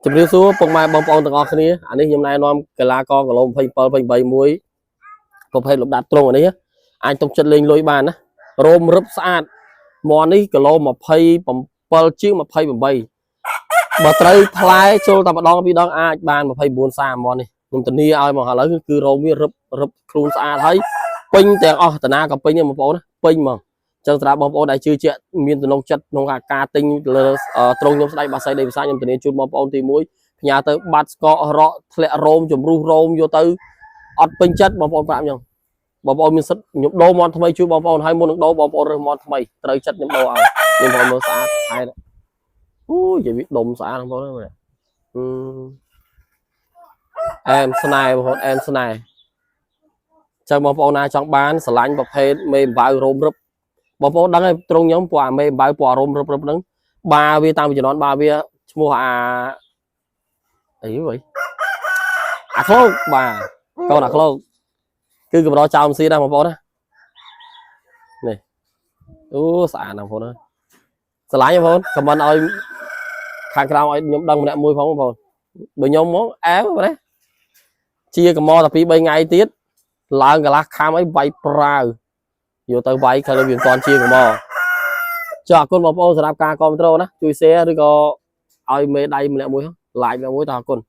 ជំរាបសួរពុកម៉ែបងប្អូនទាំងអស់គ្នាអានេះខ្ញុំណែនាំកីឡាករគីឡូ27 28មួយប្រភេទលំដាប់ត្រង់អានេះអាចទុកចិត្តលេងលុយបានណារោមរឹបស្អាតមន់នេះគីឡូ27ជាង28បើត្រូវផ្លែចូលតែម្ដងពីរដងអាចបាន29 30មន់នេះខ្ញុំធានាឲ្យមកឥឡូវគឺរោមវារឹបរឹបខ្លួនស្អាតហើយពេញទាំងអស់តាណាក៏ពេញដែរបងប្អូនណាពេញហ្មងចឹងសម្រាប់បងប្អូនដែលជឿជាក់មានទំនុកចិត្តក្នុងការទិញលើត្រង់ខ្ញុំស្ដេចបាសីដីភាសាខ្ញុំធានាជូនបងប្អូនទី1ផ្ញើទៅបាត់ស្កករកធ្លាក់រោមជំរុះរោមយកទៅអត់ពេញចិត្តបងប្អូនប្រាប់ខ្ញុំបងប្អូនមានសិទ្ធខ្ញុំដូរមន់ថ្មីជួយបងប្អូនហើយមុននឹងដូរបងប្អូនរើសមន់ថ្មីត្រូវចិត្តខ្ញុំដូរឲ្យខ្ញុំបងមើលស្អាតហើយអូយនិយាយវាដុំស្អាតបងប្អូនហ្នឹងអែមស្នេហ៍បងប្អូនអែមស្នេហ៍ចឹងបងប្អូនណាចង់បានស្រឡាញ់ប្រភេទមេអំបៅរោមរឹបបងប្អូនដឹងហើយត្រង់ខ្ញុំពណ៌អាមេអំបៅពណ៌រោមរឹបរឹបហ្នឹងបាវាតាំងពីជំនាន់បាវាឈ្មោះអាអីវិញអាក្លោកបាទកូនអាក្លោកគឺកម្រចោលស៊ីដែរបងប្អូនណានេះអូស្អាតណាស់បងប្អូនណាស្រឡាញ់បងប្អូន comment ឲ្យខាងក្រោមឲ្យខ្ញុំដឹងម្នាក់មួយផងបងប្អូនបើខ្ញុំហ្មងអែមបងណាជាកំតែ2 3ថ្ងៃទៀតឡើងកន្លះខាំអីវាយប្រាវយកទៅវាយខិលវាមិនតាន់ជាកំចុះអរគុណបងប្អូនសម្រាប់ការគ្រប់គ្រងណាជួយ share ឬក៏ឲ្យមេដៃម្នាក់មួយ like ម្នាក់មួយតើអរគុណ។